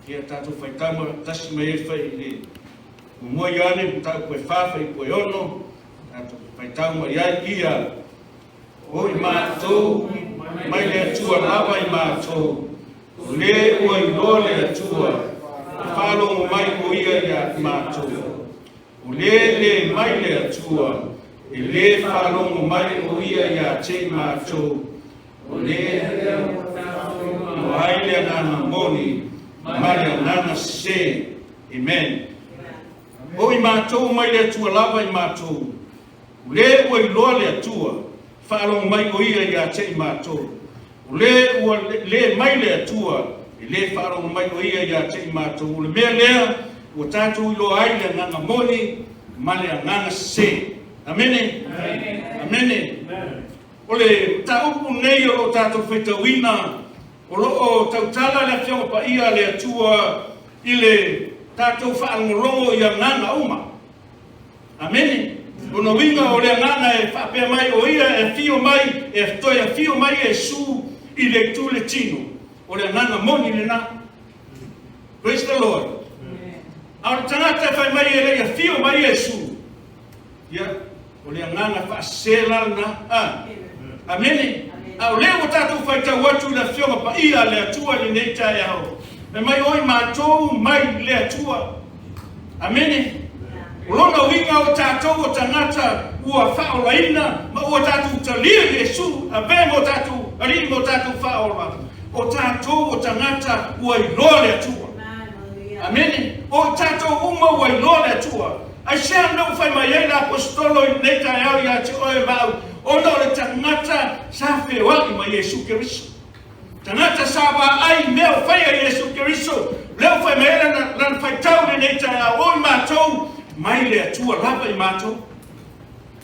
Ia tatou faitau ma tasi mai ai fai i le muamua Ioane mataupu e 4 fuaiupu e 6, tatou faitau mai ai ia o i matou mai le Atua lava i matou, o le ua iloa le Atua, e faalogo mai o ia ia i matou. O le le mai le Atua, e lē faalogo mai o ia ia te i matou. O le iloa ai le agaga moni ma le agaga sesē. Amen. O i matou mai le Atua lava i matou, o le ua iloa le Atua, faalogo mai o ia ia te i matou. O le ua le mai le Atua, e lē faalogo mai o ia ia te i matou. O le mea lea ua tatou iloa ai le agaga moni ma le agaga sesē. Amene. Amene. O le mataupu nei o loo tatou faitauina, o loo tautala le Afioga Paia a le Atua i le tatou faalogologo i agaga uma. Amene. Lona uiga o le agaga e faapea mai o ia e afio mai, e toe afio mai Iesu i le itu le tino. O le agaga moni lena. Praise the Lord. A o le tagata e fai mai e le i afio mai Iesu, ia, o le agaga faasese la lena. Ah. Amene. A o lea ua tatou faitau atu i le Afioga Paia a le Atua i lenei taeao. E mai o i matou mai le Atua. Amene. O lona uiga o tatou o tagata ua faaolaina ma ua tatou talia Iesu avea mo tatou alii mo tatou faaola. O tatou o tagata ua iloa le Atua. Amene. O tatou uma ua iloa le Atua. Ai sea mea ua fai mai ai le aposetolo i lenei taeao ia te oe ma au, ona o le tagata sa feoai ma Iesu Keriso. Tagata sa vaai mea o faia Iesu Keriso, lea ua fai mai ai lana faitau i lenei taeao, o i matou mai le Atua lava i matou.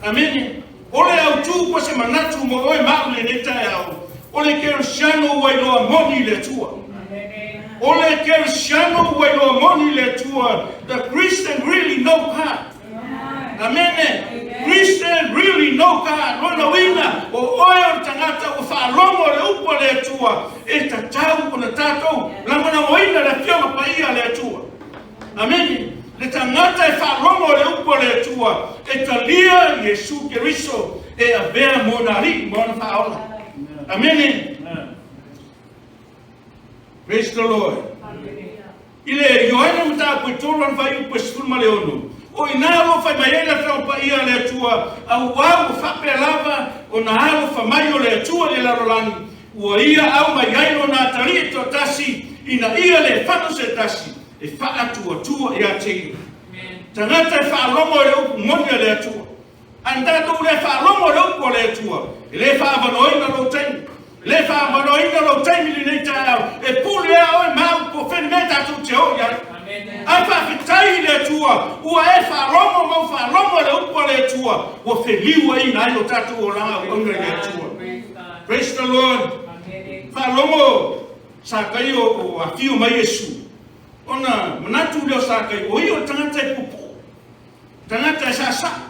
Amene. O le autu po se manatu mo oe ma au i lenei taeao, o le Kerisiano ua iloa moni i le Atua. O le Kerisiano ua iloa moni i le Atua. The Christian really know God. Amene. Christian really know God. Lona uiga, o oe o le tagata ua faalogo le upu a le Atua, e tatau ona tatou lagolagoina le Afioga Paia a le Atua. Amene. Le tagata e faalogo le upu a le Atua, e talia Iesu Keriso e avea mo na alii ma ona faaola. Amene. Praise the Lord. I le Ioane mataupu e 3 lana fuaiupu e 16, o i nā o fai mai ai le Afioga Paia a le Atua, auā ua faapea lava ona alofa mai o le Atua i le lalolagi, ua ia au mai ai lona atalii toatasi, ina ia le fano se tasi, e faatuatua ia te ia. Tagata e faalogo i le upu moni a le Atua. A na tatou le faalogo i le upu a le Atua, e le faaavanoaina lou taimi. E le faaavanoaina lou taimi i lenei taeao, e pule a oe ma au po o fea le mea tatou te o i ai. Ae faafetai i le Atua, ua e faalogo ma ua faalogo i le upu a le Atua, ua feliuaina ai lo tatou olaga auauna i le Atua. Praise the Lord. Faalogo Sakaio o afio mai Iesu, ona manatu lea o Sakaio, o ia o le tagata e puupuu, tagata e saasaa.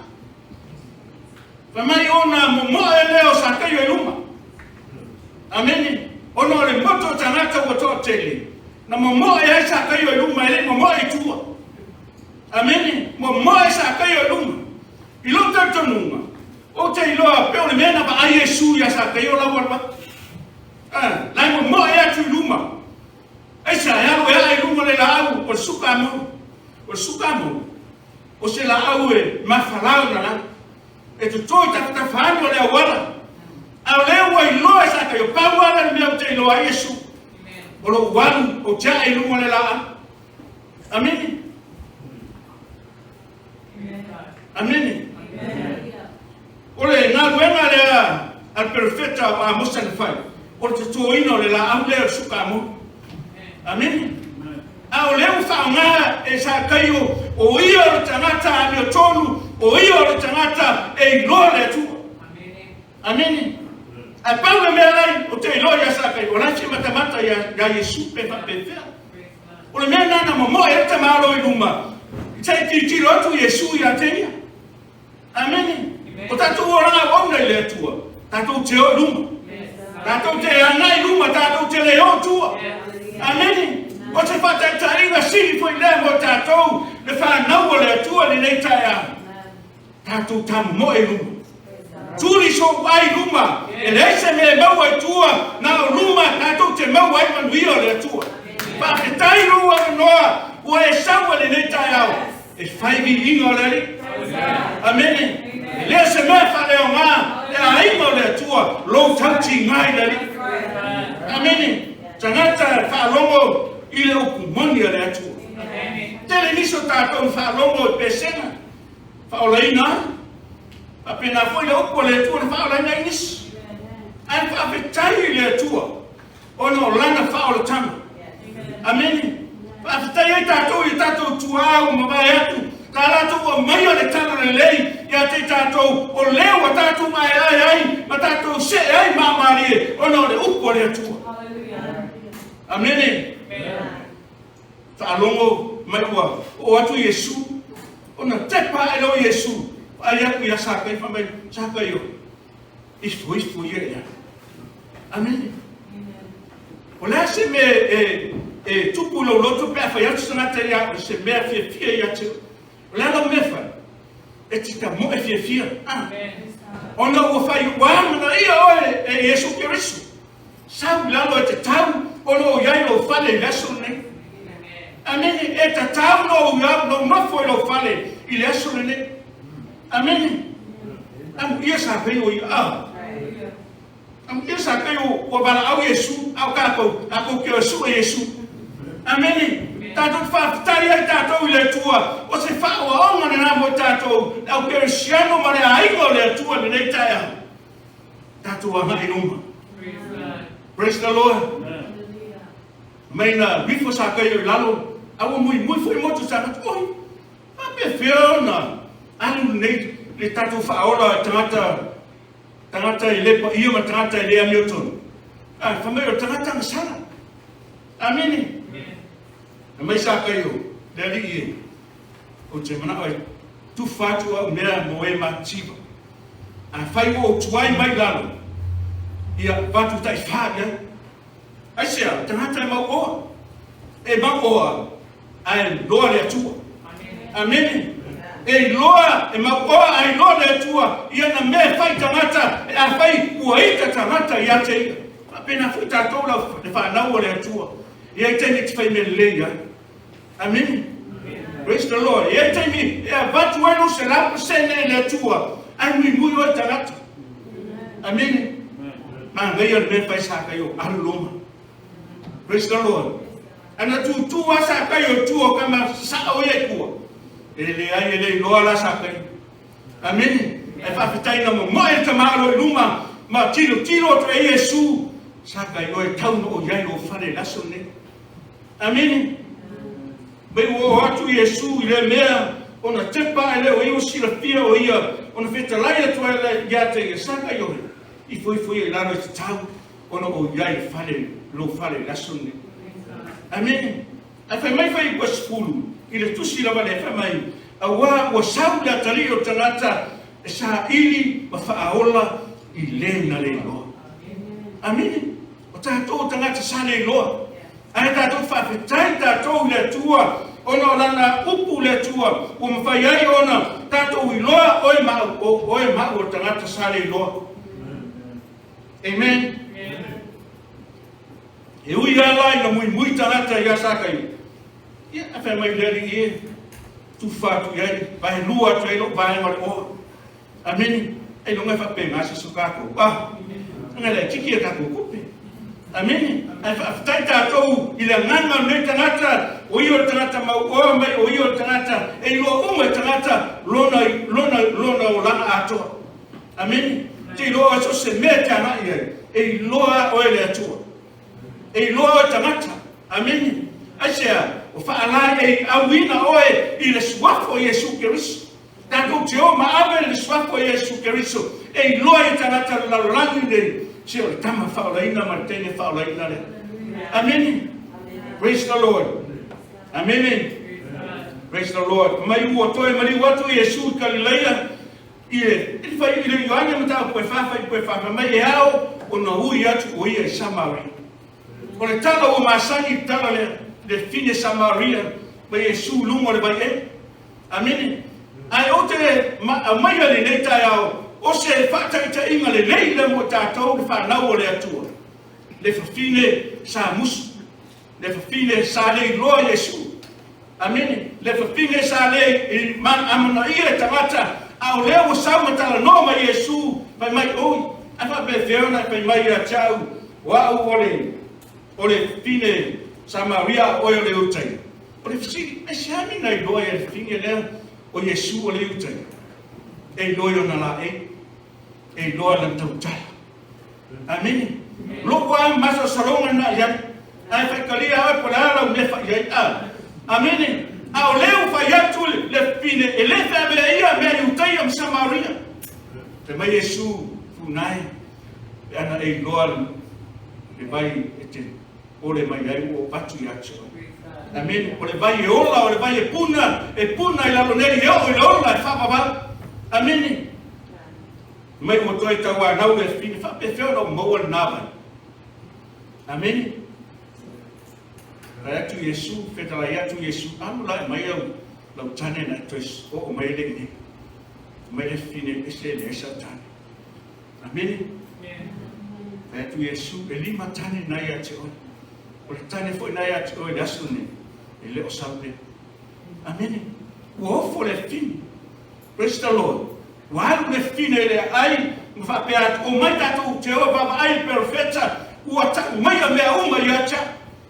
Fai mai ona momoe lea o Sakaio i luma. Amene. Ona o le moto o tagata ua toatele, na momoe ai Sakaio i luma, e le momoe i tua. Amene. Momoe Sakaio i luma. I lou talitonuga, ou te iloa pe o le mea na vaai Iesu ia Sakaio la ua alu atu. Ah, la e momoe atu i luma. Aisea e alu e ae i luga o le laau o le sukamou. O le sukamou, o se laau e mafala ona lau. E toto i tafatafa ane o le auala. A o lea ua iloa e Sakaio, pau lava le mea ou te iloa ai Iesu. O lou alu ou te ae i luga o le laau. Amene. Amene. O le galuega lea a le perofeta o Amosa na fai, o le totoina o le laau lea o le sukamou. Amene. A o lea ua faaaoga e Sakaio, o ia o le tagata amiotonu, o ia o le tagata e iloa le Atua. Amene. Ae pau le mea lai o te iloa ia Sakaio, o la e fia matamata ia Iesu pe faapefea. O le mea lena na momoe ai le tamālo i luma, se i tilotilo atu Iesu ia te ia. Amene. O tatou olaga auauna i le Atua, tatou te o i luma. Tatou te agai i luma, tatou te le o i tua. Amene. O se faataitaiga. faiga sili foi lea mo tatou le fanau a le Atua i lenei taeao. Tatou tamomoe i luma. Tuli sou ai i luma, e leai se mea e maua i tua, na o luma tatou te maua ai manuia o le Atua. Faafetai lou avanoa ua e sau i lenei taeao e fai viiga o le Alii. Amene. E le o se mea faaleaoga le aiga o le Atua lou tautiga i le Alii. Amene. Tagata e faalogo i le upu moni a le Atua. Tele nisi o tatou faalogo i pesega faaolaina ai. Faapena foi le upu a le Atua na faaolaina ai nisi. Ae faafetai i le Atua ona o lana faaolataga. Amene. Faafetai ai tatou i tatou tuaa ua mavae atu, ta latou aumaia le tala lelei ia te tatou, o lea ua tatou maeae ai ma tatou see ai maamalie ona o le upu a le Atua. Amene. Faalogo mai ua oo atu Iesu, ona tepa ae lea o Iesu, vaai atu ia Sakai, fai mai, Sakaio, ifo ifo ia i lalo. Amene. O le a se mea e tupu i lou loto pe a fai atu se tagata ia oe se mea fiafia ia te oe? O le a lau mea fai? E te tamoe fiafia. Ah. Ona ua fai ua amanaia oe e Iesu Keriso. Sau i lalo e tatau ona o i ai lou fale i le aso lenei. Amene. E tatau lou lou nofo i lou fale i le aso lenei. Amene. Amuia sa fai o ia. Ah. Amuia sa fai o ua valaau Iesu, a o tatou, tatou te o e sue Iesu. Amene. Tatou te faafetai ai tatou i le Atua, o se faaoaoga lena mo tatou, le au kerisiano ma le aiga o le Atua i lenei taeao. Tatou agai i luma. Praise the Lord. Mai na rifo sa kai o i lalo, a ua muimui foi motu sa atu, oi, faapefea ona alu lenei le tatou faaola tagata tagata e le paia ma tagata e le amiotonu. A, fai mai o tagata agasala. Amene. Mai sa kai o le alii e, ou te manao e tufa atu au mea mo e matitiva. Afai ua ou tuai mai lalo, ia avatu taifā i ai. Aisea, o tagata e mauoa, e mauoa, ae iloa le Atua. Amene. E iloa, e mauoa, ae iloa le Atua i ana mea e fai tagata, e afai ua ita tagata ia te ia. Faapena foi tatou lau le fanau o le Atua. E i ai taimi e te fai mea lelei ai. Amene. Praise the Lord. E i ai taimi e avatu ai lou 100% i le Atua, ae muimui oe tagata. Amene. Manaia le mea fai Sakaio, alu loma. Praise the Lord. Ana tūtū a Sakaio i tua o kama sao ia i tua. E leai e le iloa la Sakaio. Amene. E faafetai na momoe le tamālo i luma ma tilo tilo atu e Iesu. Sakaio e tau na o iai lou fale i le aso lenei. Amene. Mai ua oo atu Iesu i lea mea, ona tepa ae lea o ia ua silafia o ia, ona fetalai atu ai lea ia te ia, Saka Iohe, ifo ifo ia i lalo e tatau ona o iai le fale, lou fale i le aso lenei. Amene. Ae fai mai fai ua 10, i le tusi lava lea, fai mai, auā ua sau le atalii o le tagata e saili ma faaola i le na le iloa. Amene. O tatou o tagata sa le iloa. Ae tatou faafetai tatou i le Atua ona o lana upu le Atua ua mafai ai ona tatou iloa oe ma au, oe ma au o tagata sa le iloa. Amen. E ui lava ina muimui tagata ia Sakaio, ia, ae fai mai le Alii e, tufa atu i ai, vaelua atu i ai lou vaega o le oa. Amene. Ailoga e faapena se so tatou. Ah, anga le tiki a tatou tupe. Amene. Ae faafetai tatou i le agaga o lenei tagata, o ia o le tagata mauoa mai, o ia o le tagata e iloa uma e tagata lona, lona, lona olaga atoa. Amene. Te iloa oe so o se mea e te agai ai, e iloa oe le Atua. E iloa oe tagata. Amene. Aisea, o faalae e auina oe i le suafa o Iesu Keriso. Tatou te o ma ave le suafa o Iesu Keriso e iloa i tagata o le lalolagi nei, se o le tama faaolaina ma le teine faaolaina lea. Amene. Praise the Lord. Amene. Praise the Lord. Mai ua toe maliu atu Iesu i Kalilaia, i le fai i le Ioane mataupu e fa fai e fa mai e ao ona ui atu o ia i Samaria. O le tala ua masani i le tala lea. le fine Samaria ma Iesu i luga o le vaiele. Amene. Ae ou te aumaia lenei taeao o se faataitaiga lelei lea mo tatou le fanau o le Atua. Le fafine sa musu, le fafine sa le iloa Iesu. Amene. Le fafine sa le i amanaia e tagata, a o lea ua sau ma talanoa ma Iesu, fai mai, oi, ae faapefea ona e fai mai ia te au, o au o le fafine Samaria, a o oe o le Iutaia? O le fesili, aisea mea na iloa ai e le fafine lea o Iesu o le Iutaia? E iloa i ona laei, e iloa lana tautala. Amene. Lou lava masalosaloga lena i ai. Ae faitalia oe po o le a lau mea fai ai. A. Amene. A o lea ua fai atu le fafine, e le feaveaia mea Iutaia ma Samaria. Fai mai Iesu, Funae, pe ana e iloa le vai e te ole mai ai ua ou avatu ia te oe. Amene. O le vai e ola, o le vai e puna, e puna i lalo nei e oo i le ola e faavavau. Amene. Mai ua toe tauanau le fafine, faapefea ona ou maua lena vai? Amene. Fai atu Iesu, fetalai atu Iesu, alu la e mai au lau tane na e toe oo mai le i nei. Mai le fafine, ese e leai sau tane. Amene. Fai atu Iesu, e lima tane na ia te oe. O le tane foi na ia te oe le aso nei, e le o sau lea. Amene. Ua ofo le fafine. Praise the Lord. Ua alu le fafine i le aai ma faapea atu, Omai tatou te o e vaavaai i le perofeta, ua tau maia mea uma ia te au.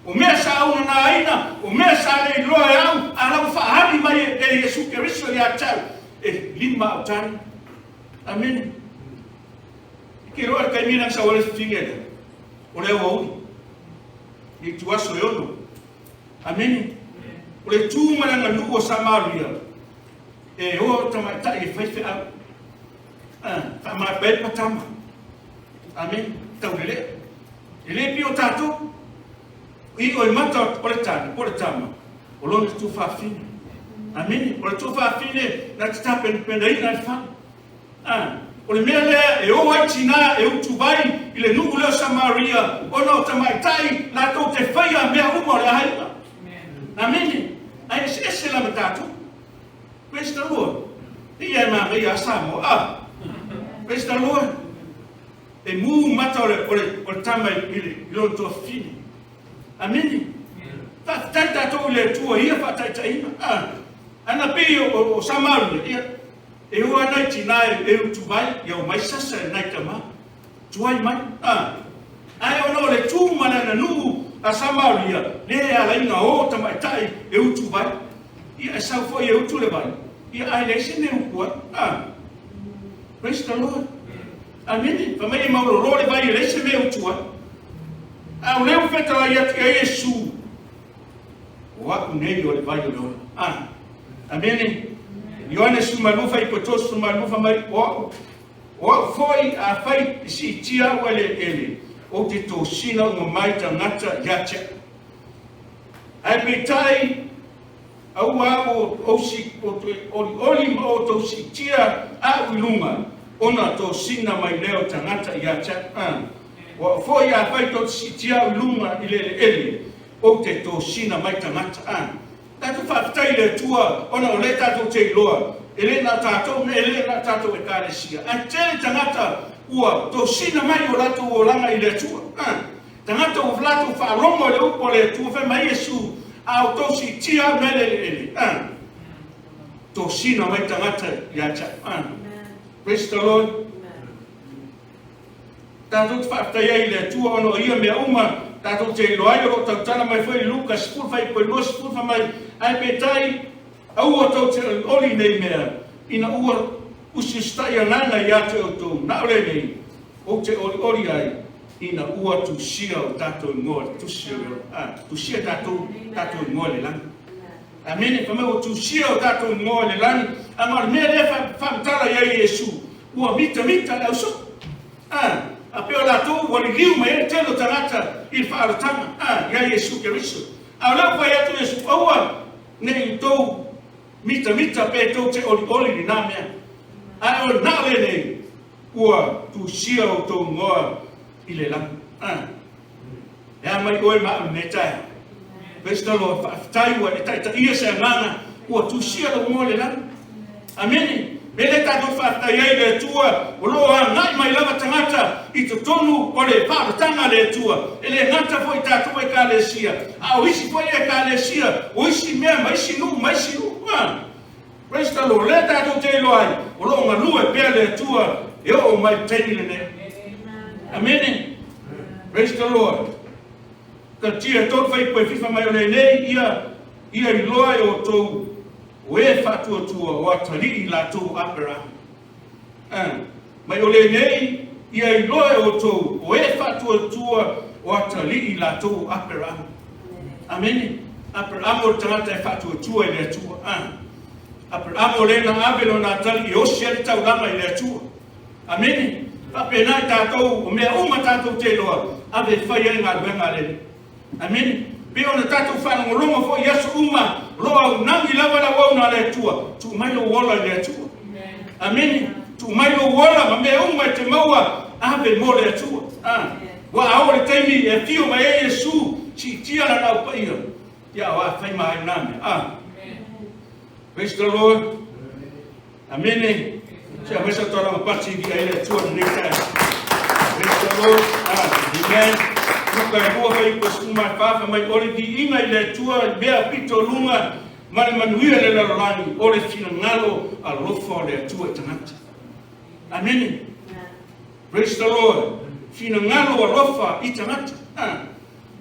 O mea sa aunanaina, o mea sa le iloa e au, a la ua faaali mai e Iesu Keriso ia te au. E lima au tane. Amene. I ke iloa le taimi na sau ai le fafine lea, o le aoauli, i ituaso e 6. Amene. O le tu ma le aganuu o Samaria, E o tamaitai e fai feau. Faamaepaepa tama. Amene. Taulelea. E le pei o tatou. I o i mata o le tane, po o le tama, o lona tuafafine. Amene. O le tuafafine na te tapenapenaina le fale. O le mea lea e o ai tinā e utuvai i le nuu lea o Samaria, ona o tamaitai latou te faia mea uma o le aiga. Amene. Ae eseese la ma tatou. Praise the Lord. Ia e manaia a Samoa. Ah. Praise the Lord. E mū mata o le, o le, o le tama i le, i lona tuafafine. Amene. Faafetai tatou i le Atua i ia faataitaiga. Ah. Ana pei o Samaria, ia, e o ana i tinā e utuvai, ia omai sasa e nai tama. Tuai mai. Ah. Ae ona o le tu ma le aganuu a Samaria, lea e ala ai ona o tamaitai e utuvai. Ia, e sau foi e utu le vai. Ia, ae leai se mea e utu ai. Ah. Praise the Lord. Amene. Fai mai e maulolo le vai e leai se mea e utu ai. A o lea ua fetalai atu i ai Iesu, o a'u nei o le vai o le ola. Ah. Amene. Ioane 12 fai 32 fai mai, o a'u, o a'u foi a fai e siitia a'u e le eleele, ou te tosina uma mai tagata ia te a'u. Ae peitai, aua a'u ou si olioli ma outou siitia a'u i luga, ona tosina mai lea o tagata ia te a'u. A, o a'u foi afai tou te siitia a'u i luga i le eleele, ou te tosina mai tagata. A, tatou faafetai i le Atua ona o lea tatou te iloa, e le na o tatou, e le na o tatou Ekalesia, ae tele tagata ua tosina mai o latou olaga i le Atua. A, tagata ua latou faalogo i le upu a le Atua, fai mai Iesu, a outou siitia au mai le eleele, a, tosina mai tagata ia te au. A, praise the Lord. Tatou te faafetai ai i le Atua ona o ia mea uma tatou te iloa ai, o lo o tautala mai foi i Luka 10 fuaiupu 20 fai mai, ae peitai, aua tou te olioli i nei mea, ina ua usiusitai agaga ia te outou, na o lenei, ou te olioli ai, ina ua tusia o tatou igoa i le tusi o le ola. A, tusia tatou, tatou igoa i le lagi. Amene. Fai mai ua tusia o tatou igoa i le lagi. A ma o le mea lea e faamatala i ai Iesu, ua mitamita le ausoo. A, a pei o latou ua liliu mai ai le tele o tagata i le faaolataga, a, ia Iesu Keriso. A o lea ua fai atu Iesu, aua ne i outou mitamita pe tou te olioli i lena mea. Ae o na o lenei, ua tusia outou igoa i le lagi. A, e a mai oe ma au i lenei taeao? Praise the Lord. Faafetai ua e taitaia se agaga ua tusia lou igoa i le lagi. Amene. Mea lea tatou te faafetai ai i le Atua, o lo o agai mai lava tagata i totonu o le faaolataga a le Atua, e le gata foi i tatou Ekalesia, a o isi foi Ekalesia, o isi mea ma isi nuu ma isi nuu. A. Praise the Lord. O lea tatou te iloa ai, o lo o galue pea le Atua e oo mai i le taimi lenei. Amene. Praise the Lord. Kalatia 3 fuaiupu e 7 fai mai o lenei ia ia iloa e outou o e faatuatua o atalii latou o Aperahama. A, mai o lenei ia iloa e outou o e faatuatua o atalii latou o Aperahama. Amene. Aperahama o le tagata e faatuatua i le Atua. A, Aperahama o lea na ave lona atalii e osi ai le taulaga i le Atua. Amene. Faapena i tatou, o mea uma tatou te iloa, ave e fai ai galuega a le Alii. Amene. Pei ona tatou faalogologo foi i aso uma, o lo o aunagi lava le auauna a le Atua, tuu mai lou ola i le Atua. Amene. Tuu mai lou ola ma mea uma e te maua, ave mo le Atua. Ah. Ua a oo le taimi e afio mai ai Iesu, siitia lana au paia, ia o a fai ma ai na mea. Ah. Praise the Lord. Amene. Se aumai sa taualaga pasi i ai le Atua i lenei taeao. Praise the Lord. Ah, amen. Luka e 2 fuaiupu e 14 fai mai o le viiga i le Atua i mea pito luga ma le manuia i le lalolagi o le finagalo alofa o le Atua i tagata. Amene. Praise the Lord. Finagalo alofa i tagata. Ah.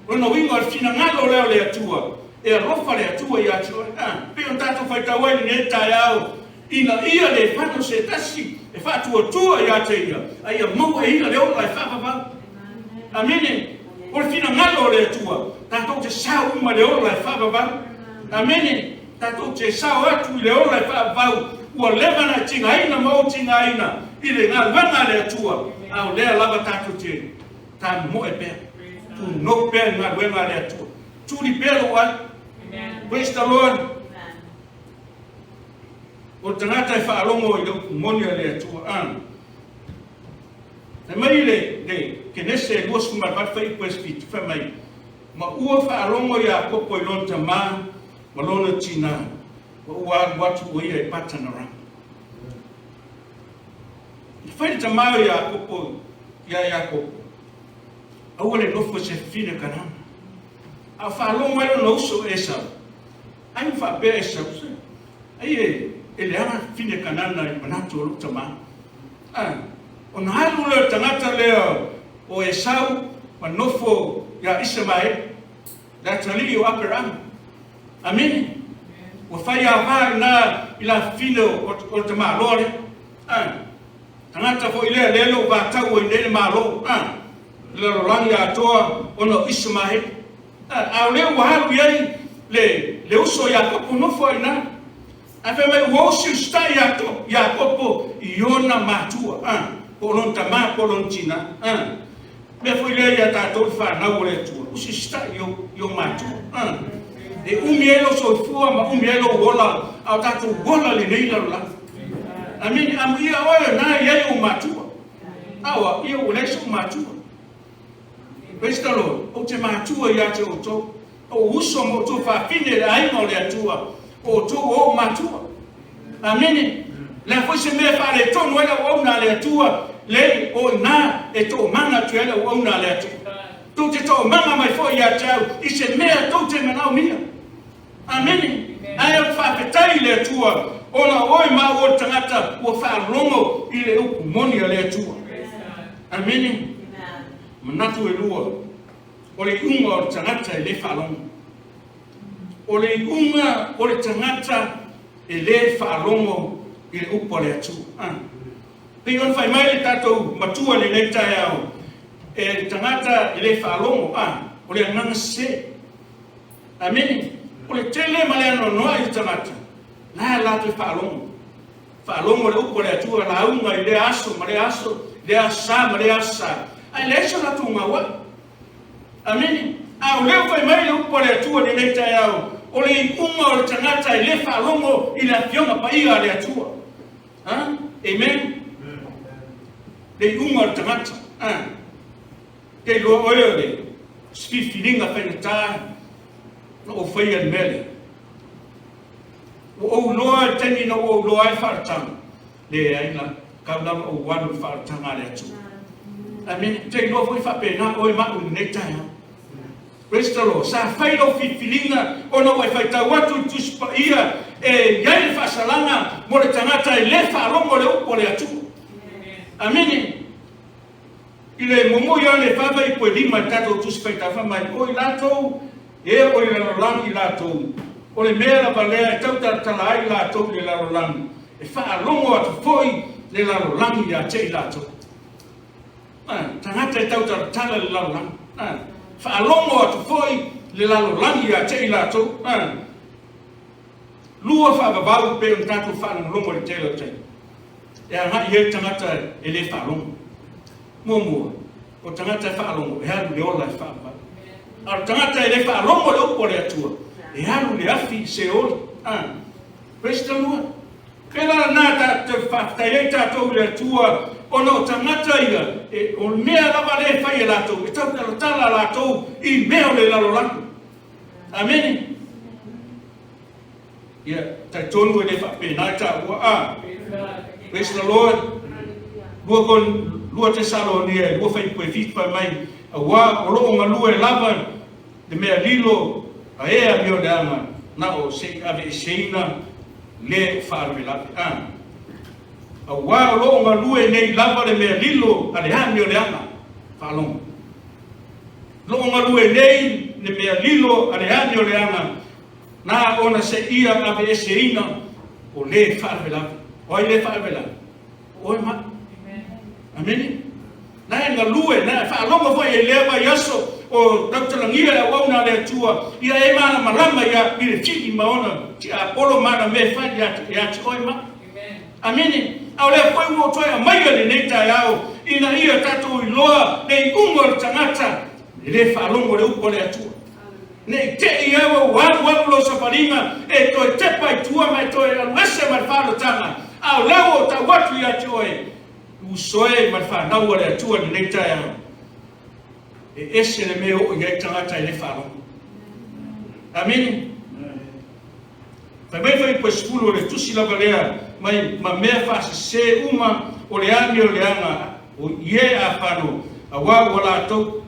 Lona uiga o le finagalo lea o le Atua, e alofa le Atua ia te oe. A, pei ona tatou faitau ai i lenei taeao, ina ia le fano se tasi e faatuatua ia te ia, a ia maua e ia le ola e faavavau. Amene. O le finagalo o le Atua, tatou te sao uma i le ola e faavavau. Amene. Tatou te sao atu i le ola e faavavau, ua leva ona e tigaina ma ou tigaina i le galuega a le Atua, a o lea lava tatou te Tamomoe pea. Tunou pea i galuega a le Atua. Tuli pea lou ai. Praise the Lord. O le tagata e faalogo i le upu moni a le Atua. Ah. Fai mai le, le Kenese 28 fuaiupu e 7, fai mai, ma ua faalogo Iakopo i lona tamā ma lona tinā, ma ua alu atu o ia i Patanarama. I fai le tamā o Iakopo iā Iakopo, Aua le nofo i se fafine Kanana. A o faalogo ai lona uso o Esau, ai ua faapea Esau, Se, ai e, e leaga fafine Kanana i le manatu o lou tamā. A, ona alu lea o le tagata lea o Esau ma nofo iā Isemaele, le atalii o Aperama. Amene. Ua fai ava i ina i la fafine o, o le tamāloa lea. A, tagata foi lea, lea le o vatau ai nei le Malo, a, le lalolagi atoa ona o Isemaele. A, a o lea ua alu i ai le, le uso Iakopo nofo ai ina. Ae fai mai ua usiusitai Iakopo i ona matua, a, po o lona tama po o lona tina. A, mea foi lea ia tatou le fanau o le Atua, usiusitai i ou, i ou matua. A, e umi ai lou soifua ma umi ai lou ola, a o tatou ola lenei lalolagi. Amene. Amuia oe o na e i ai ou matua. A o au ia ua leai so'u matua. Praise the Lord. Ou te matua ia te outou. O ou uso ma outou fafine i le aiga o le Atua, o outou o ou matua. Amene. Le a foi se mea e faaletonu ai le auauna a le Atua, leai, o i ina e toomaga atu ai le auauna a le Atua. Tou te toomaga mai foi ia te au i se mea tou te manaomia. Amene. Ae ou te faafetai i le Atua, ona o oe ma au o le tagata ua faalogo i le upu moni a le Atua. Amene. Manatu e lua, o le iuga o le tagata e le faalogo. O le iuga o le tagata e le faalogo i le upu a le Atua. Ah. Pei ona fai mai le tatou matua i lenei taeao, e le tagata e le faalogo, ah, o le agaga sese. Amene. O le tele ma le anoanoai o tagata, la e latou faalogo. Faalogo le upu a le Atua, lauga i lea aso ma lea aso, lea aso sa ma lea aso sa. Ae leai so latou gauai. Amene. A o lea ua fai mai le upu a le Atua i lenei taeao, o le iuga o le tagata e le faalogo i le Afioga Paia a le Atua. Ha? Amen. Le iuga o le tagata. Ha? Kei iloa oe o le filifiliga faigata. Na ou faia le mea lea. Ua ou iloa i le taimi na ua ou iloa ai le faaolataga, leai la, tau lava ou alu i le faaolataga a le Atua. Amene. Ou te iloa foi faapena oe ma au i lenei taeao. Praise the Lord. Sa fai lau filifiliga ona ua e faitau atu i le Tusi Paia e i ai le faasalaga mo le tagata e le faalogo le upu a le Atua. Amene. I le muamua Ioane e 4 fuaiupu e 5 i le tatou Tusi Faitau fai mai, O i latou e oo i le lalolagi i latou, o le mea lava lea e tautalatala ai i latou i le lalolagi, e faalogo atu foi le lalolagi ia te i latou. A, tagata e tautalatala i le lalolagi. A, faalogo atu foi le lalolagi ia te i latou. A, lua faavavau pei ona tatou faalogologo i le tele o taimi. E agai i ai le tagata e le faalogo. Muamua, o tagata e faalogo, e alu i le ola e faavavau. A o le tagata e le faalogo i le upu a le Atua, e alu i le afi Seoli. A, praise the Lord. Pēlā lena ta te faafetai ai tatou i le Atua ona o tagata ia, e, o le mea lava lea e fai e latou, e tautalatala latou i mea o le lalolagi. Amene. Ia, talitonu e le faapena e taua. A, praise the Lord. Lua kon, lua Tesalonia e lua fuaiupu e 7 fai mai, auā o lo o galue lava le mea lilo a e amioleaga na o se i aveeseina le faalavelave. A, auā o lo o galue nei lava le mea lilo a le amioleaga. Faalogo. Lo o galue nei le mea lilo a le amioleaga Na ona seia aveeseina o le faalavelave. O ai le faalavelave? O oe ma au. Amene. Na e galue, na e faalogo foi i lea vaiaso o tautalagia le auauna a le Atua, ia e malamalama ia i le fili ma ona tiapolo ma ana mea e fai ia te oe ma au. Amene. A o lea foi ua ou toe aumaia lenei taeao ina ia tatou iloa le iuga o le tagata e le faalogo le upu a le Atua. Ne i te i ai ua alualu lou savaliga e toe tepa i tua ma e toe alu ese ma le faaolotaga, a o lea ua ou tau atu ia te oe, uso e ma le fanau a le Atua i lenei taeao. E ese le mea e oo i ai tagata e le faalogo. Amene. Fai mai fuaiupu e 10 o le tusi lava lea mai ma mea faasese uma o le amioleaga o ie afano auā ua latou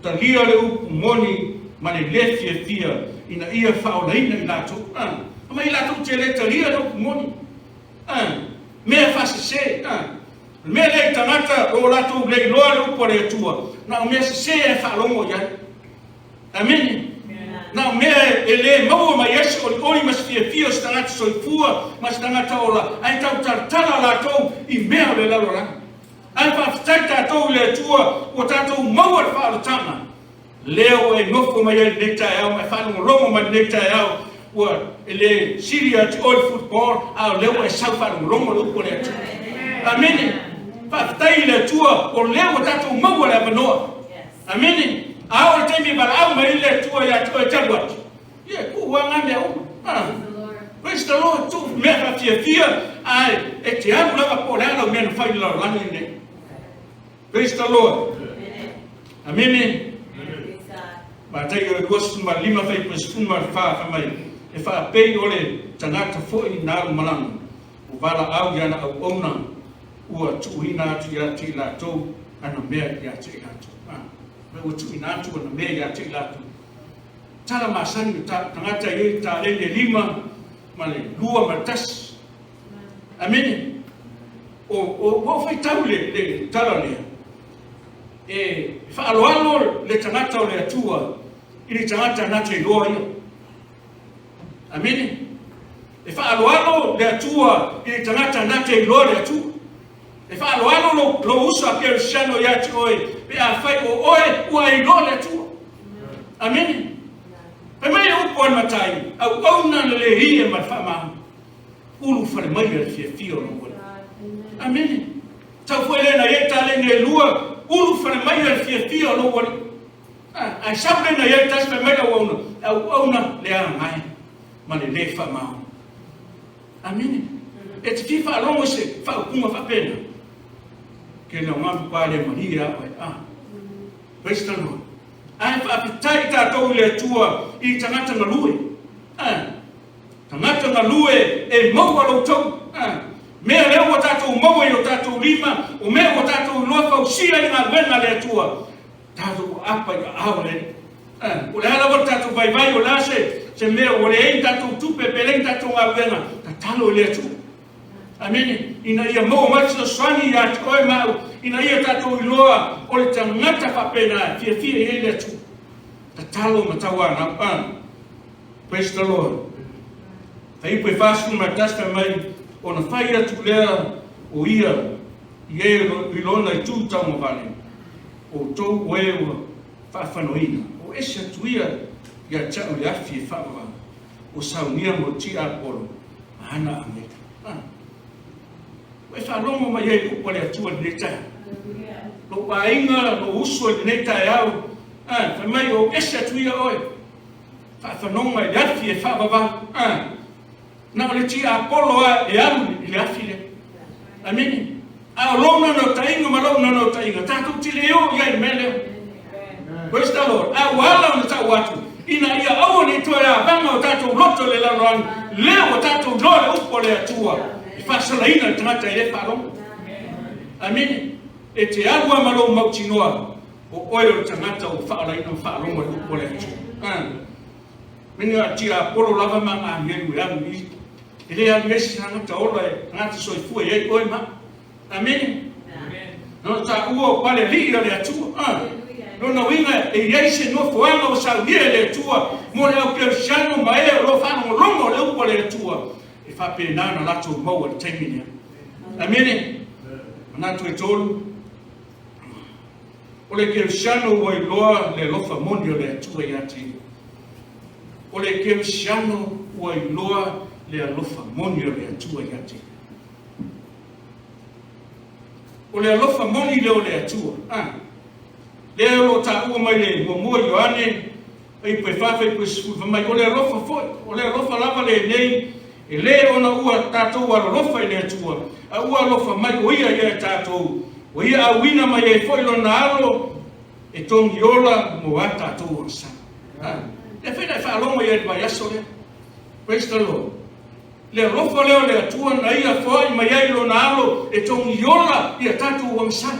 talia le upu moni ma le le fiafia ina ia faaolaina i latou. A, mai latou te le talia le upu moni. A, mea faasese. A, o le mea lea i tagata o latou le iloa le upu a le Atua, na o mea sese e faalogo i ai. Amene. Na o mea e le maua mai ai se olioli ma se fiafia o se tagata soifua ma se tagata ola, ae tautalatala latou i mea o le lalolagi. Ae faafetai tatou i le Atua ua tatou maua le faaolataga lea ua e nofo mai ai i lenei taeao ma e faalogologo mai i lenei taeao ua e le sili ia te oe le football, a o lea ua e sau faalogologo le upu a le Atua. Amene. Faafetai i le Atua o lea ua tatou maua le avanoa. Amene. A oo i le taimi e valaau mai ai le Atua ia te oe e te alu atu, ia e tuu lava na mea uma. Ah. Praise the Lord, tuu mea faafiafia, ae e te alu lava po o le a lau mea na fai i le lalolagi lenei. Praise the Lord. Amene. Mataio e 25 fuaiupu e 14 fai mai, e faapei o le tagata foi na alu malaga, ua valaau i ana auauna ua tuuina atu ia te i latou ana mea ia te i latou. A, ma ua tuuina atu ana mea ia te i latou. Tala masani o ta, tagata i ai taleni e 5 ma le 2 ma le 1. Amene. O, o, ua ou faitau le, le tala lea. E faaaloalo le tagata o le Atua i le tagata na te iloa ia. Amene. E faaaloalo le Atua i le tagata na te iloa le Atua. E faaaloalo lou, lou uso a kerisiano ia te oe pe afai o oe ua e iloa le Atua. Amene. Fai mai le upu a le Matai, auauna na le ie ma le faamaoni. Ulu fale mai a le fiafia o lou Alii. Amene. Tau foi lea na i ai taleni e lua, ulu fale mai a le fiafia o lou Alii. Ae sau lea na i ai tasi fai mai le auauna, le auauna le agae ma le lē faamaoni. Amene. E te fia faalogo i se faaupuga faapena? Ke lau ngamu pa le malie a oe. Ah. Praise the Lord. Ae faafetai tatou i le Atua i tagata galue. Tagata galue e maua lo outou. Mea lea ua tatou maua i o tatou lima, o mea ua tatou iloa fausia i galuega a le Atua, tatou aapa i aao o le Alii. O le a lava le tatou vaivai, o le a se mea ua leai ni tatou tupe, pe leai ni tatou galuega, tatalo i le Atua. Amene. Ina ia maua mai fesoasoani ia te oe ma au, ina ia tatou iloa o le tagata faapena e fiafia i ai le Atua. Tatalo ma tauanau. Praise the Lord. Fuaiupu e 41 fai mai, ona fai atu lea o ia i e i lona itu taugavale, o outou o e ua faafanoina, o ese atu ia ia te au i le afi e faavavau, ua saunia mo tiapolo ma ana agelu. Ua e faalogo mai ai i upu a le Atua i lenei taeao. Lou aiga, lou uso i lenei taeao, fai mai o ese atu ia oe, faafanoga i le afi e faavavau. Na o le tiapolo lava e alu i le afi lea. Amene. A o lou naunautaiga ma lou naunautaiga, tatou te le oo i ai i le mea lea. Praise the Lord. A ua ala ona tau atu, ina ia aua ne i toe avaga o tatou loto i le lalolagi, lea ua tatou iloa le upu a le Atua, e faasalaina le tagata e le faalogo. Amene. E te alu lava ma lou mautinoa, o oe o le tagata ua faaolaina ma faalogo i le upu a le Atua. Mene a tiapolo lava ma agelu e alu i e le alu i ai se tagata ola e tagata soifua i ai oe ma. Amene. No taua o pale alii a le Atua. Lona uiga e i ai se nofoaga ua saunia e le Atua mo le au kerisiano ma e o lo o faalogologo le upu a le Atua e faapena ona latou maua i le taimi lea. Amene. Manatu e tolu. O le kerisiano ua iloa le alofa moni o le Atua ia te ia. O le kerisiano ua iloa le alofa moni o le Atua ia te ia. O le alofa moni lea o le Atua. Lea o lo o taua mai le muamua Ioane, fuaiupu e 4, fuaiupu e 10, fai mai, o le alofa foi, o le alofa lava lenei, e lē ona ua tatou alolofa i le Atua, a ua alofa mai o Ia ia tatou, ua Ia auina mai ai foi Lona Alo e togi ola mo a tatou agasala. Lea foi na e faalogo i ai i le vaiaso lea. Praise the Lord. Le alofa lea o le Atua na Ia foai mai ai Lona Alo e togi ola ia tatou agasala.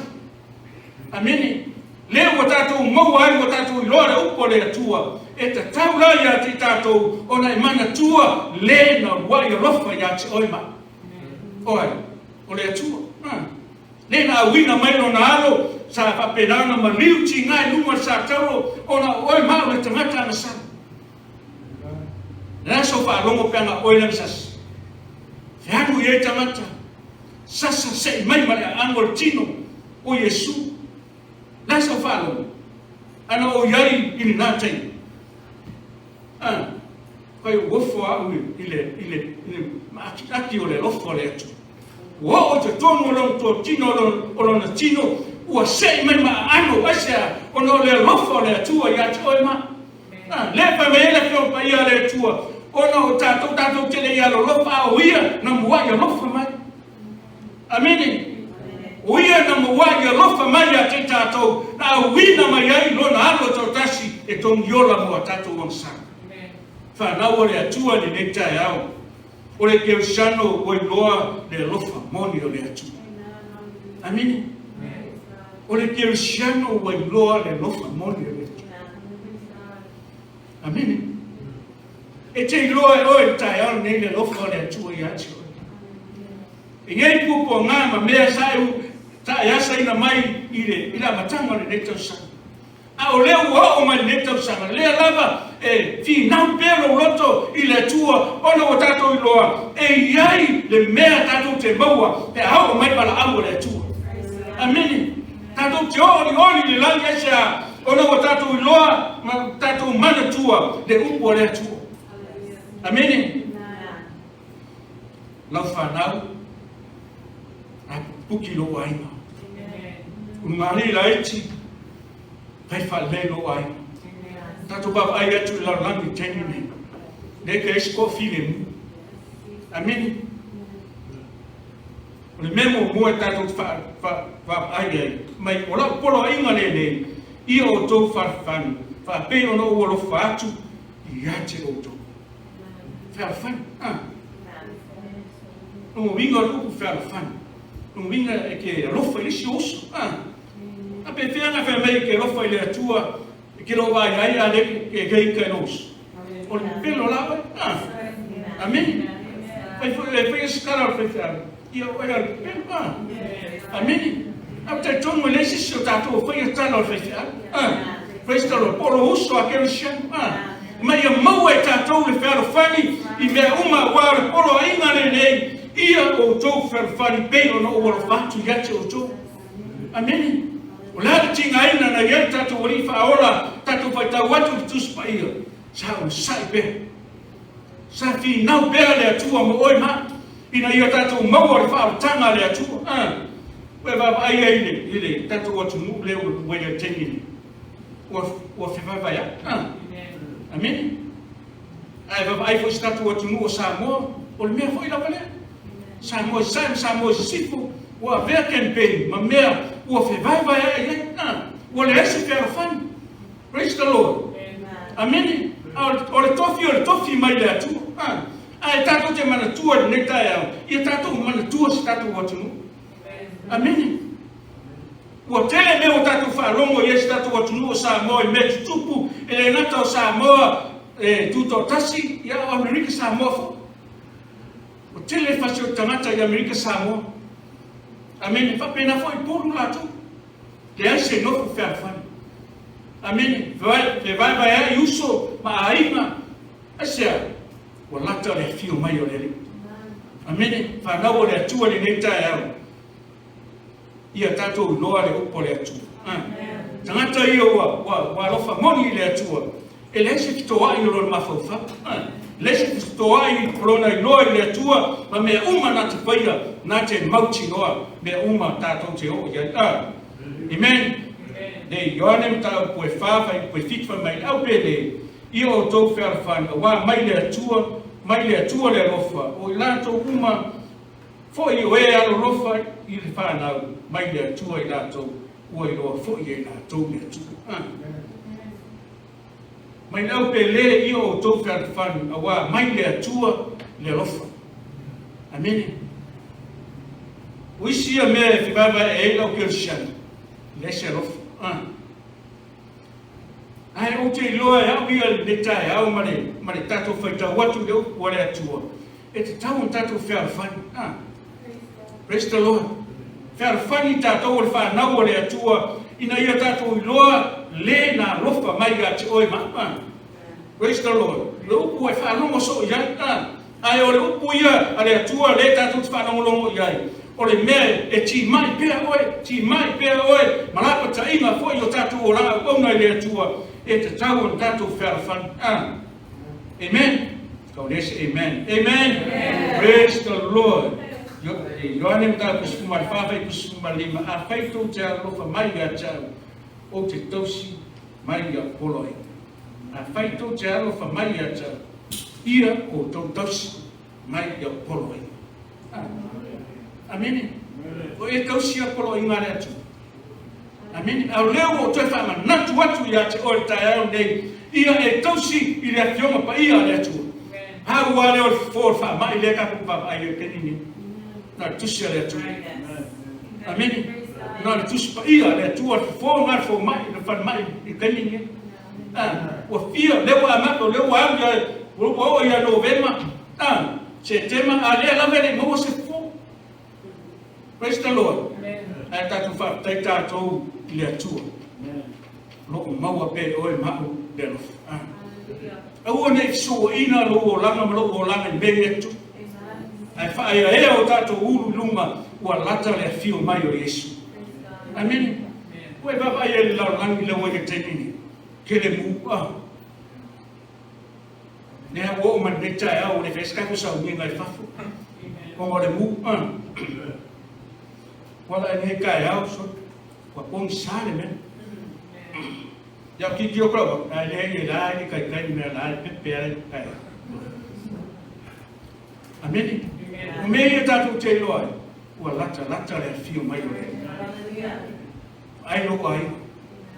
Amene. Lea ua tatou maua ai, ua tatou iloa le upu a le Atua, e tatau la ia te tatou ona e manatua le na uluai alofa ia te oe ma oe, o le Atua. Le na auina mai Lona Alo, sa faapena ona maliu tiga i luma o le sataulo, ona o oe ma au le tagata agasala. Le a sau faalogo pe ana oe lea sasa. Fealu i ai tagata, sasa se'i mai ma le aano o le tino o Iesu. Le a sau faalogo? Ana o i ai i lena taimi. Fai o ofo au i le maakiaki o le alofa o le Atua. Ua oo i totonu o lona tuatino o lona tino, ua se'i mai ma aano, aisea? Ona o le alofa o le Atua ia te oe ma. Lea e fai mai ai le Afioga Paia a le Atua, ona o tatou, tatou te le i alolofa, a o Ia na muai alofa mai. Amene. O Ia na muai alofa mai ia te tatou, na auina mai ai Lona Alo toatasi e togiola mo a tatou agasala. Fanau a le Atua i lenei taeao, o le kerisiano ua iloa le alofa moni o le Atua. Amene. O le kerisiano ua iloa le alofa moni o le Atua. Amene. E te iloa e oe i le taeao lenei le alofa o le Atua ia te oe. E i ai puapuaga ma mea sa e asaina mai i le amataga o lenei tausaga. A o lea ua oo mai lenei tausaga, lea lava e finau pea lou loto i le Atua, ona ua tatou iloa e i ai le mea tatou te maua pe a oo mai valaau o le Atua. Amene. Tatou te olioli i le lagi aisea? Ona ua tatou iloa ma tatou manatua le upu a le Atua. Amene. Lau fanau, a puki lou aiga. Ulugalii laiti, fai faalelei lou aiga. Tatou vaavaai atu i le lalolagi i le taimi lenei. Lea e isi toafilemu. Amene. O le mea muamua e tatou te vaavaai ai, mai o lau poloaiga lenei, ia outou falefanu. Faapei ona ou alofa atu ia te outou. Fealofani. Ah. Lona uiga o le upu fealofani, lona uiga e te alofa i le isi uso. Ah. A pe fea na fai mai e te alofa i le Atua e te le o vaai ai a o lea e te ita i lou uso. O le pepelo la oe. Ah. Amene. Fai foi e fai se tala o le faifeau. Ia oe o le pepelo. Ah. Amene. A o talitonu e leai se isi o tatou o faia tala o le faifeau. Ah. Praise the Lord. Po o lou uso a kerisiano. Ah. Ma ia maua e tatou le fealofani i mea uma aua o le poloaiga lenei, ia outou fealofani pei ona ou alofa atu ia te outou. Amene. O le a le tigaina na i ai le tatou Alii Faaola, tatou faitau atu i le Tusi Paia, sa onosai pea. Sa finau pea le Atua mo oe ma au, ina ia tatou maua le faaolataga a le Atua. A, ua e vaavaai ai i le, i le tatou atunuu lea ua i ai i le taimi nei. Ua, ua fevaevaeai. A, amene. A e vaavaai foi i se tatou atunuu o Samoa, o le mea foi lava lea. Samoa i Sasae ma Samoa i Sisifo, ua avea campaign ma mea ua fevaevaeai ai. A, ua leai se fealofani. Praise the Lord. Amene. A o le tofi o le tofi mai le Atua. A, ae tatou te manatua i lenei taeao, ia tatou manatua se tatou atunuu. Amene. Ua tele mea ua tatou faalogo i ai se tatou atunuu o Samoa i mea tutupu, e le gata o Samoa e tutoatasi, ia o Amerika Samoa foi. Ua tele le fasi o tagata i Amerika Samoa. Amene. Faapena foi i Upolu latou. Leai se nofo fealofani. Amene. Fevaevaeai uso ma aiga. Aisea? Ua lata le afio mai o le Alii. Amene. Fanau o le Atua i lenei taeao. Ia tatou iloa le upu a le Atua. Tagata ia ua, ua, ua alofa moni i le Atua, e leai se fetoai o lona mafaufau. E leai se fetoai o lona iloa i le Atua ma mea uma na te faia, na te mautinoa mea uma tatou te oo i ai. Amen. Nei, Ioane mataupu e 4, fuaiupu e 7, fai mai le au pele, ia outou fealofani, auā mai le Atua, mai le Atua le alofa, o i latou uma Foi o e alolofa i le fanau mai le Atua i latou, ua iloa foi e latou le Atua. A. Mai le au pele ia outou fealofani, auā mai le Atua le alofa. Amene. O isi ia mea e fevaevaeae ai lau kerisiano, leai se alofa. A. Ae ou te iloa e au ia lenei taeao ma le, ma le tatou faitau atu i le upu a le Atua, E tatau ona tatou fealofani. Ah. Praise the Lord. Fealofani tatou o le fanau a le Atua ina ia tatou iloa le na alofa mai ia te oe ma au. Ah. Praise the Lord. Le upu e faalogo soo i ai. Ah. Ae o le upu ia a le Atua le tatou te faalogologo i ai. O le mea e timai pea oe, timai pea oe, ma lapataiga foi o tatou olaga auauna i le Atua, e tatau ona tatou fealofani. Ah. Amen. Kau le se amen. Amen. Amen. Praise the Lord. Ioane mataupu 14 fuaiupu 15, Afai tou te alolofa mai ia te au, ou te tausi mai i au poloaiga. Afai tou te alofa mai ia te au, ia outou tausi mai i au poloaiga. Amene. O e tausi ia poloaiga a le Atua. Amene. A o lea ua ou toe faamanatu atu ia te oe i le taeao lenei, ia e tausi i le Afioga Paia a le Atua. Pau lava lea o le fofo o le faamai lea tatou te vaavaai ai i le taimi lenei. Na o le tusi a le Atua. Amene. Na o le tusi paia a le Atua, le fofo lena o le fomai, le falemai i le taimi lenei. Ah, ua fia, lea ua amata, lea ua alu ia, ua oo ia Novema, ah, Setema, a lea lava e le i maua se fofo. Praise the Lord. Ae tatou faafetai tatou i le Atua. O lo o maua pea e oe ma au le alofa. Ah. Aua ne i fesuaina lou olaga ma lou olaga i mea ia tutupu. Ae faaeaea o tatou ulu i luga ua lata le afio mai o Iesu. Amene. Ua e vaavaai ai i le lalolagi lea ua i le taimi nei. Tele mu. Ah. Lea ua oo mai lenei taeao ua le fai ai se tatou sauniga i fafo ona o le mu. Ua ala ai lenei taeao so ua pogisa le mea. Ia tilotilo atu lau ae leai e la e le taitai le mea la e pepe ai le taeao. Amene. O mea ia tatou te iloa ai, ua latalata le afio mai o le Alii. Ai lou aiga,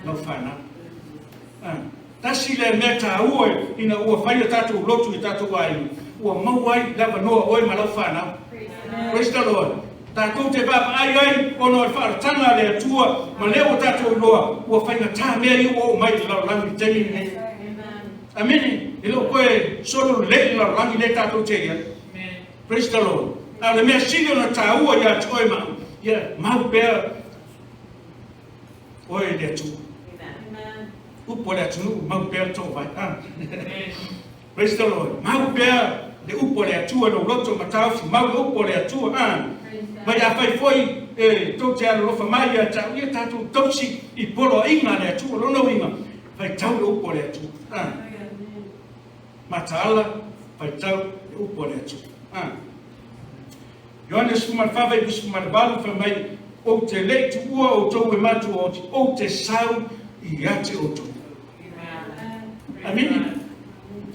lau fanau. Ah. Tasi lea mea taua ina ua fai le tatou lotu i tatou aiga, ua maua ai le avanoa o oe ma lau fanau. Praise the Lord. Tatou te vaavaai ai ona o le faaolataga a le Atua ma lea ua tatou iloa ua faigata mea ia ua oo mai i le lalolagi i le taimi lenei. Amene. E le o toe solo lelei le lalolagi lea tatou te i ai. Praise the Lord. A o le mea sili ona taua ia te oe ma au, ia mau pea oe i le Atua. Upu a le atunuu, mau pea le toovae. Ah. Praise the Lord. Mau pea le upu a le Atua i lou loto ma taofi, mau le upu a le Atua. Ah. Mai afai foi e tou te alolofa mai ia te au, ia tatou tausi i poloaiga a le Atua. Lona uiga, faitau le upu a le Atua. Ah. Mataala, faitau le upu a le Atua. Ah. Ioane 14, 18, fai mai, Ou te le i tuua outou e matua oti, ou te sau ia te outou. Amene.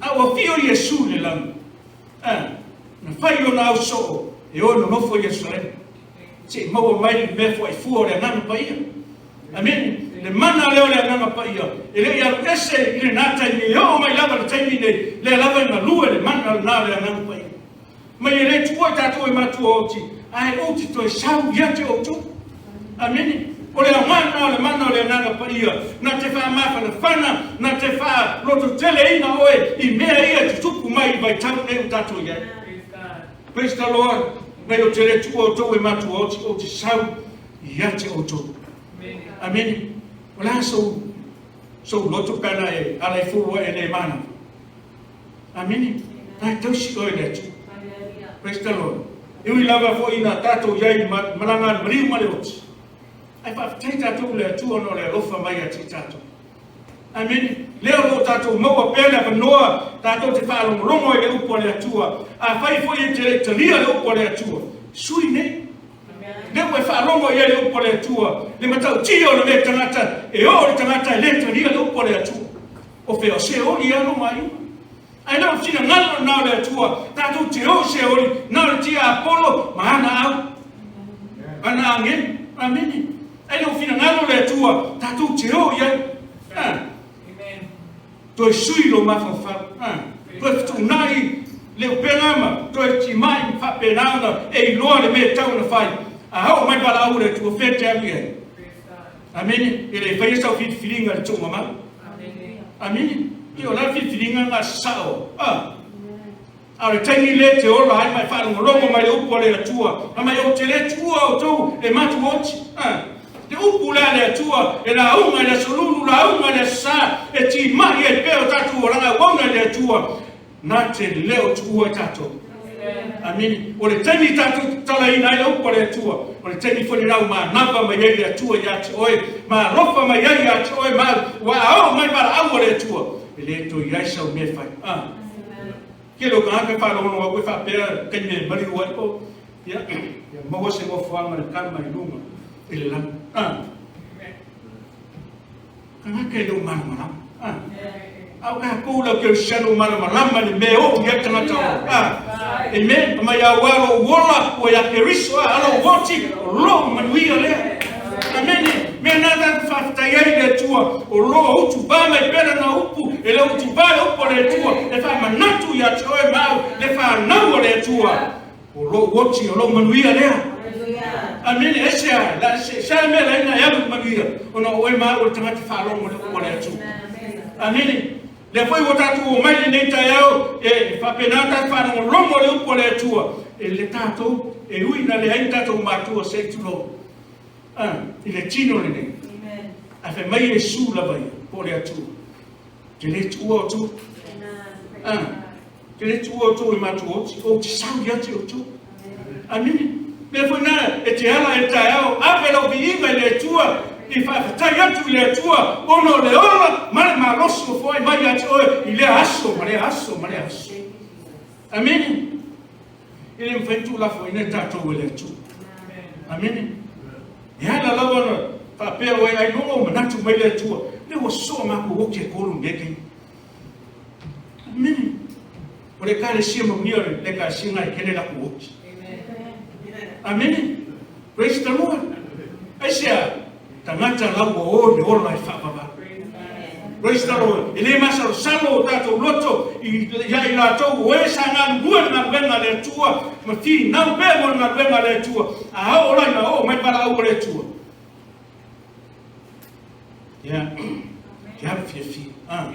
A ua afio Iesu i le lagi, a, na fai lona au soo e o e nonofo i Ierusalema, se i maua mai le mea fuaifua o le Agaga Paia. Amene. Le mana lea o le Agaga Paia, e le i alu ese i lena taimi, e oo mai lava i le taimi nei, lea lava e galue le mana lena o le Agaga Paia. Mai e le tuua i tatou e matua oti, ae ou te toe sau ia te outou. Amene. O le aoga lena o le mana o le Agaga Paia, na te faamafanafana, na te faalototeleina oe i mea ia e tutupu mai i le vaitau lenei ua tatou i ai. Praise the Lord. Mai ou te le tuua outou e matua oti, ou te sau ia te outou. Amene. O le a sou, sou loto pe ana e alaifou oe e le manava? Amene. Tae tausi oe i le Atua. Praise the Lord. E ui lava foi ina tatou i ai i malaga a le maliu ma le oti, ae faafetai tatou i le Atua ona o le alofa mai ia te i tatou. Amene. Lea o lo o tatou maua pea le avanoa tatou te faalogologo ai i le upu a le Atua. Afai foi e te le i talia le upu a le Atua, sui nei. Lea ua e faalogo i ai le upu a le Atua, le matautia o le mea tagata, e oo le tagata e le talia le upu a le Atua. O fea o Seoli ia lou aiga? Ae na o le finagalo lena o le Atua, tatou te o i Seoli, na o le tiapolo ma ana au, ana agelu. Amene. Ae na o finagalo le Atua, tatou te o i ai. Ah. Toe sui lou mafaufau. Ah. Toe fetuunai le upega ma toe timai ma faapena ona e iloa le mea e tatau ona fai. A oo mai valaau le Atua, fea e te alu i ai? Amene. E le faia sau filifiliga i le tuugamau. Amene. Ia o la filifiliga na sao. Ah. A o le taimi lea e te ola ai ma e faalogologo mai le upu a le Atua, ma mai ou te le tuua outou e matu oti. Ah. Le upu lea a le Atua e lauga i le aso lulu, lauga i le aso sa, e timai ai pea o tatou olaga auauna i le Atua, na te le o tuua i tatou. Amene. O le taimi tatou te tatalaina ai le upu a le Atua, o le taimi foi lena ua manava mai ai le Atua ia te oe, ma alofa mai ai ia te oe ma au, ua a oo mai valaau a le Atua, e le toe i ai sau mea e fai. Ah. Tele o tagata e faalogologo atu e faapea taimi e maliu ai, oh, ia, ia maua se nofoaga le kama i luga i le lagi. Ah. Tagata e le o malamalama. Ah. A o tatou lau Kerisiano malamalama i le mea e oo i ai tagata o. Ah. Amen. Mai au a lou ola ua ia Keriso a lou oti o lou manuia lea. Amene. Mea na tatou faafetai ai i le Atua o lo o utuvā mai pea lana upu, e le utuvā le upu a le Atua e faamanatu ia te oe ma au le fanau a le Atua. O lou oti, o lou manuia lea. Amene. Ese a, la, se, se a mea laina e alu i manuia, ona o oe ma au o le tagata faalogo i le upu a le Atua. Amene. Lea foi ua tatou omai lenei taeao e faapena tatou faalogologo i le upu a le Atua, e le tatou, e ui ina leai ni tatou matua se i tulou, ah, i le tino lenei. Ae fai mai Iesu lava ia, po o le Atua, te le tuua outou. Ah, te le tuua outou e matua oti, ou te sau ia te outou. Amene. Mea foi na e te ala e taeao, ave lau viiga i le Atua, i faafetai atu i le Atua, ona o le ola ma le malosi o foai mai ia te oe i lea aso ma lea aso ma lea aso. Amene. E le mafai tuulafoaina i tatou e le Atua. Amene. E ala lava ona faapea oe ailoga o manatu mai le Atua, le ua soa makou oki e kolu nei taimi. Amene. O le Ekalesia manuia o le Ekalesia na e kele lakou oki. Amene. Praise the Lord. Aisea, tagata lau ua o i le ola e faavavau. Praise the Lord. E le masalosalo o tatou loto ia i latou o e sa galulue le galuega a le Atua ma finau pea mo le galuega a le Atua, a oo la ina oo mai valaau a le Atua, ia, te alu fiafia. Ah.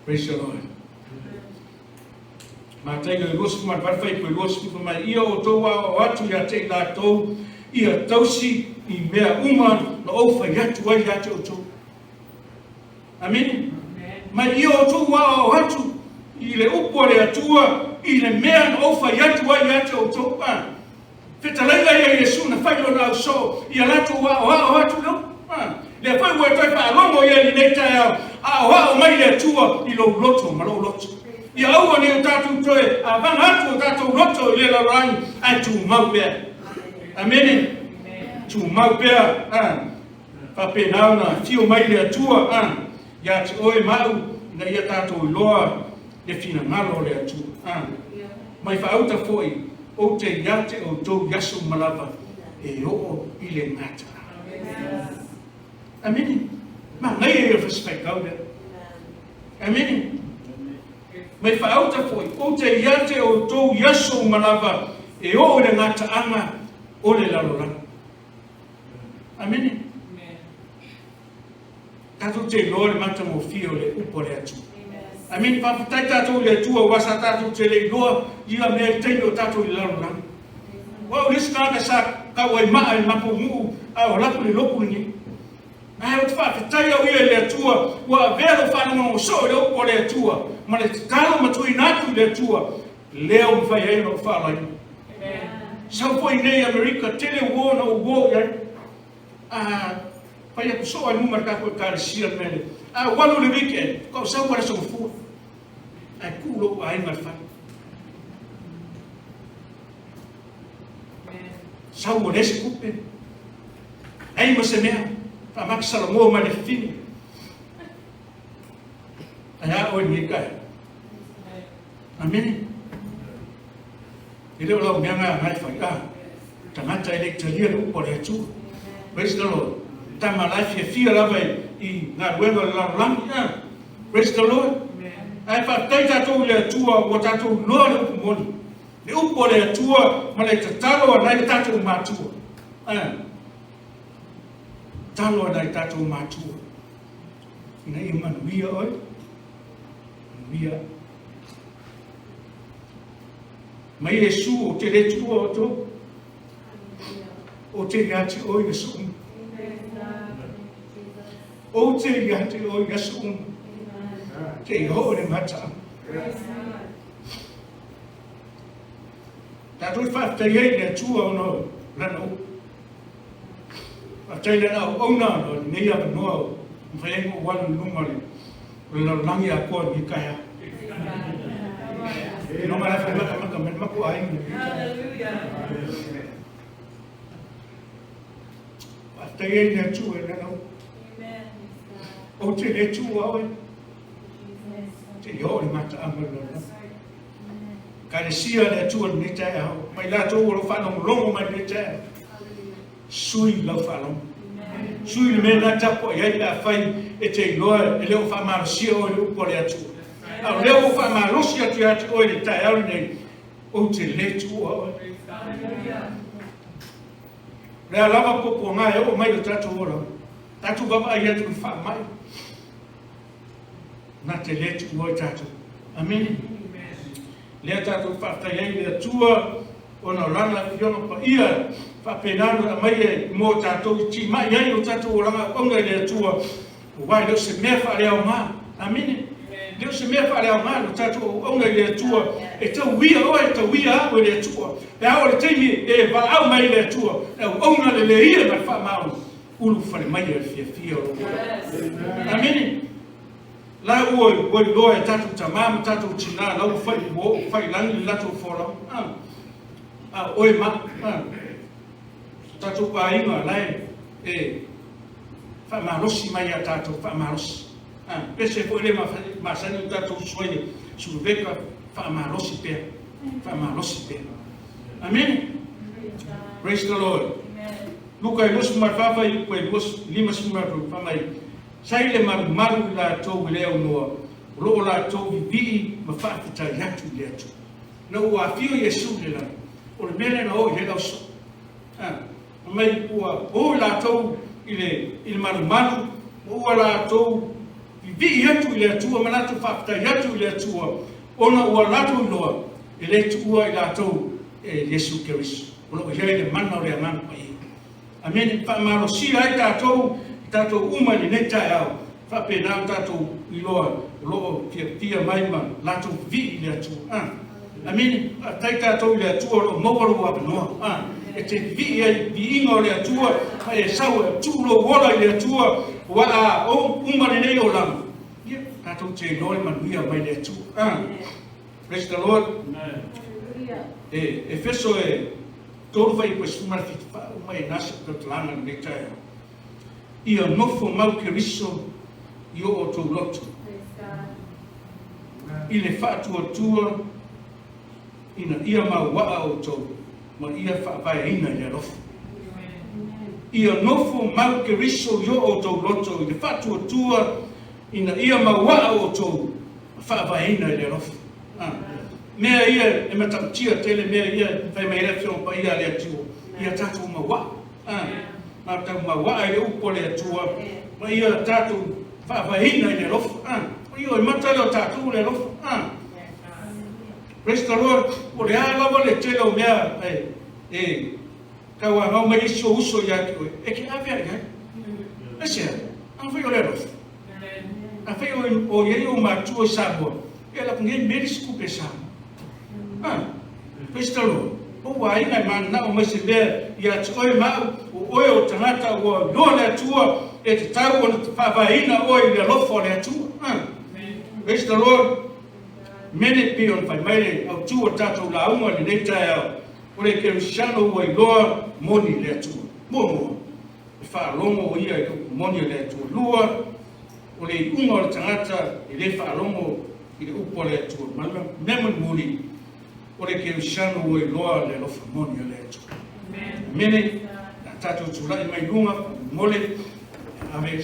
Praise the Lord. Mataio 28 fuaiupu 20 fai mai, Ia outou aoao atu ia te i latou ia tausi i mea uma na ou fai atu ai ia te outou. Amene. Mai ia outou aoao atu i le upu a le Atua i le mea na ou fai atu ai ia te outou. A. Fetalaiga ia Iesu na fai lona ausoo ia latou aoao atu le upu. A. Lea foi ua e toe faalogo i ai i lenei taeao, aoao mai le Atua i lou loto ma lou loto. Ia aua ne i o tatou toe avaga atu o tatou loto i le lalolagi, ae tumau pea. Amene. Tumau pea. A. Faapena ona afio mai le Atua a, ia te oe ma au ina ia tatou iloa le finagalo o le Atua. A. Mai faauta foi ou te ia te outou i aso uma lava e oo i le gata. Amene. Manaia ia o fasifaitau lea. Amene. Mai faauta foi ou te ia te outou i aso uma lava e oo i le gataaga o le lalolagi. Amene. Tatou te iloa le matagofie o le upu a le Atua. Amene. Faafetai tatou i le Atua aua sa tatou te le iloa ia mea i le taimi o tatou i le lalolagi. O au le isi tagata sa tau ai maa i le matou nuu a o latou le lotu lenei. Ae ou te faafetai au ia i le Atua ua avea lou faalogologo soo i le upu a le Atua ma le tatalo ma tuuina atu i le Atua lea ua mafai ai ona ou faalaina. Sau foi nei i Amerika, tele uo na ou uo i ai. A fai atu soo ai luma le tatou ekalesia le mea lea. A ou alu i le weekend, ka ou sau ma le aso gafua. Ae tuu lou aiga i le fale. Sau ua leai se tupe. Leai ma se mea. Faamata salamo mai le fafine. Ae a oe lenei taeao? Amene. E le o lau mea na e fai, a tagata e le i talia le upu a le Atua. Praise the Lord. Tama la e fiafia lava i galuega o le lalolagi. A. Praise the Lord. Ae faafetai tatou i le Atua ua tatou iloa le upu moni. Le upu a le Atua ma le tatalo a nai o tatou matua. A. Tatalo a nai tatou matua. Ina ia manuia oe. Manuia. Mai Iesu ou te le tuua outou. Ou te ia te oe i aso uma. Ou te ia te oe i aso uma. Te i oo le gata. Tatou i faafetai ai i le Atua ona o Lana upu. Faafetai i Lana auauna ona o lenei avanoa ua mafai ai ona ou alu i luma o le lalolagi atoa i lenei taeao. No ma la fai makamaka mai le matou aiga i lenei taeao. Faafetai ai i le Atua i Lana upu. Ou te le tuua oe. Te i oo le mataaga o le lalolagi. Ekalesia le Atua i lenei taeao, ma i latou o lo o faalogologo mai i lenei taeao. Sui lau faalogo. Sui le mea lena e tapuai ai pe afai e te iloa e le o faamalosia oe i le upu a le Atua. A o lea ua ou faamalosi atu ia te oe i le taeao lenei, ou te le tuua oe. O le a lava puapuaga e oo mai i lo tatou olaga, tatou vaavaai atu i le faamai, na te le tuua ai tatou. Amene. Lea tatou faafetai ai i le Atua ona o Lana Afioga Paia faapena ona aumai ai mo tatou i timai ai lo tatou olaga auauna i le Atua, aua e le o se mea faaleaoga. Amene. E le o se mea faaleaoga lo tatou auauna i le Atua, e tauia oe, e tauia au e le Atua. Pe a oo i le taimi e valaau mai ai le Atua, le auauna lelei ia ma le faamaoni, ulufale mai e le fiafia o lou ola. Amene. La ua ua iloa e tatou tamā ma tatou tinā la ua fai ua oo fai lagi le latou folau. A, a o oe ma a, tatou aiga la e e faamalosi mai ia tatou faamalosi. A, pese foi le masani o tatou uso ai Suluveka faamalosi pea. Faamalosi pea. Amene. Praise the Lord. Amen. Luka e 24 fuaiupu e 53 fai mai, Sa i le malumalu i latou e le aunoa, o lo o latou vivii ma faafetai atu i le Atua. Na ua afio Iesu i le lagi, o le mea lea na o i ai le ausoo. Fai mai ua o i latou i le malumalu ma ua latou vivii atu i le Atua ma latou faafetai atu i le Atua, ona ua latou iloa e le tuua i latou e Iesu Keriso, o lo o i ai le mana o le Agaga Paia. Amene. E faamalosia ai tatou i tatou uma i lenei taeao, faapena ona tatou iloa o lo o fiafia mai ma latou vivii i le Atua. Amene. Faafetai tatou i le Atua o lo o maua lou avanoa e te vivii ai i le viiga o le Atua, ma e sau e tuu lou ola i le Atua, aua a uma lenei olaga, ia, tatou te iloa le manuia mai le Atua. Praise the Lord. E Efeso e 3 fuaiupu e 17 faauma ai i ina se tautalaga i lenei taeao. Ia nofo mau Keriso i o outou loto i le faatuatua ina ia mauaa outou ma ia faavaeina i le alofa. Ia nofo mau Keriso i o outou loto i le faatuatua ina ia mauaa outou ma faavaeina i le alofa. Mea ia e matautia tele mea ia e fai mai ai le Afioga Paia a le Atua, ia tatou mauaa. Tatou mauaa i le upu a le Atua ma ia tatou faavaeina i le alofa. O ia o le mata lea o tatou o le alofa. Praise the Lord. O le a lava le tele o mea e tauanau mai isi ou uso ia te oe, e te ave ai ai. Aisea? Afai o le alofa. Afai o i ai ou matua i Samoa, e alu atu nei meli se tupe i Samoa. Praise the Lord. O ua aiga e mananao mai se mea ia te oe ma au, o oe o tagata ua iloa le Atua, e tatau ona faavaeina oe i le alofa o le Atua. Praise the Lord. Mene pei ona fai mai le autu o le tatou lauga i lenei taeao, o le kerisiano ua iloa moni le Atua. Muamua, e faalogo o ia i le upu moni a le Atua. Lua, o le iuga o le tagata e le faalogo i le upu a le Atua. Ma le mea mulimuli, o le kerisiano ua iloa le alofa moni a le Atua. Amene. A tatou tulai mai luga, mole, ave.